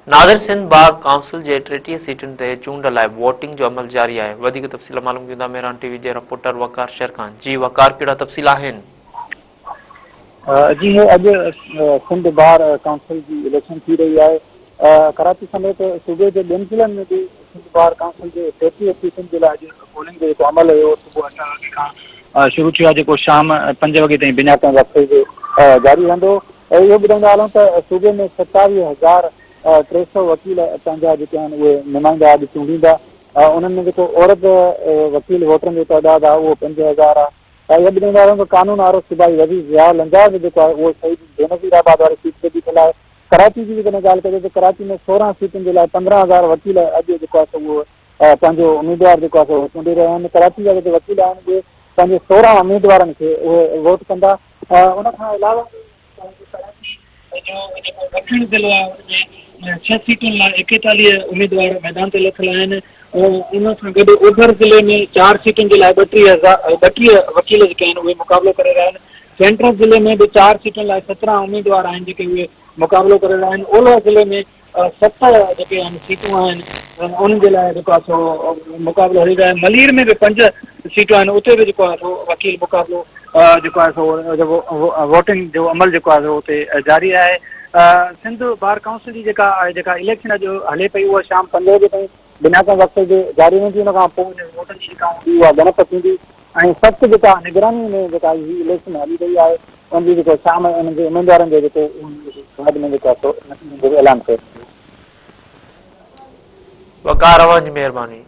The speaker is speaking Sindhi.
ناظر سنڌ بار ڪائونسل جي 33 سيٽن تي چونڊ لاء ووٽنگ جو عمل جاري آهي وڌيڪ تفصيل معلوم ڪيون ٿا مهراڻ ٽي وي جي رپورٽر وقار شير خان جي وقار ڪهڙا تفصيل آهن. جي هي اڄ سنڌ بار ڪائونسل جي اليڪشن ٿي رهي آهي ڪراچي سميت صوبي جي ٻين ضلعن ۾ به سنڌ بار ڪائونسل جي 33 سيٽن جي لاء اڄ پولنگ جو جيڪو عمل هيو صبح اٺ وڳي کان شروع ٿيو آهي جيڪو شام پنج وڳي تائين بنا ڪنهن وقفي جي جاري رهندو. اهو ٻڌائيندا هلون ته صوبي ۾ 27300 وڪيل پنهنجا جيڪي آهن اهي نمائندا اڄ چونڊيندا انهن ۾ جيڪو عورت وڪيل ووٽرن جو تعداد آهي اهو 5000 آهي. اهو ٻڌائيندا هلون ته قانون وارو صوبائي وزير ضياء لنجار به جيڪو آهي اهو شهيد بينظير آباد واري سيٽ تي بيٺل آهي. ڪراچي جي جيڪڏهن ڳالهه ڪجي ته ڪراچي ۾ 16 سيٽن جي لاء 15000 وڪيل اڄ جيڪو آهي سو اهو پنهنجو اميدوار جيڪو آهي سو چونڊي رهيا آهن. ڪراچي جا جيڪي وڪيل آهن اهي پنهنجي 16 اميدوارن کي اهي ووٽ ڪندا. ان کان علاوه به ڪراچي جو جيڪو ڏکڻ ضلعو آهي ان ۾ ڇهه سيٽن لاء 41 اميدوار ميدان تي لٿل آهن. ان سان گڏ اوڀر ضلعي ۾ چار سيٽن جي لاء 32 وڪيل جيڪي آهن اهي مقابلو ڪري رهيا آهن. سينٽرل ضلعي ۾ به چار سيٽن لاء 17 اميدوار آهن جيڪي اهي مقابلو ڪري رهيا آهن. اولهه ضلعي ۾ ست جيڪي آهن سيٽون آهن انهن جي لاء جيڪو آهي سو مقابلو هلي رهيو آهي. ملير ۾ به پنج سيٽون آهن اتي به جيڪو آهي سو وڪيل مقابلو جيڪو آهي سو ووٽنگ جو عمل جيڪو آهي سو اتي جاري آهي. سنڌ بار ڪائونسل جي جيڪا جيڪا اليڪشن اڄ هلي پئي اها شام پنج وڳي تائين بنا ڪنهن وقفي جي جاري رهندي ان کان پوء انهن ووٽن جي جيڪا هوندي اها ڳڻپ ٿيندي ۽ سخت جيڪا نگراني ۾ جيڪا هي اليڪشن هلي رهي آهي ان جي جيڪو شام انهن جي اميدوارن جو جيڪو بعد ۾ جيڪو آهي سو نتيجن جو اعلان ڪيو ويندو. وقار اوهان جي مهرباني.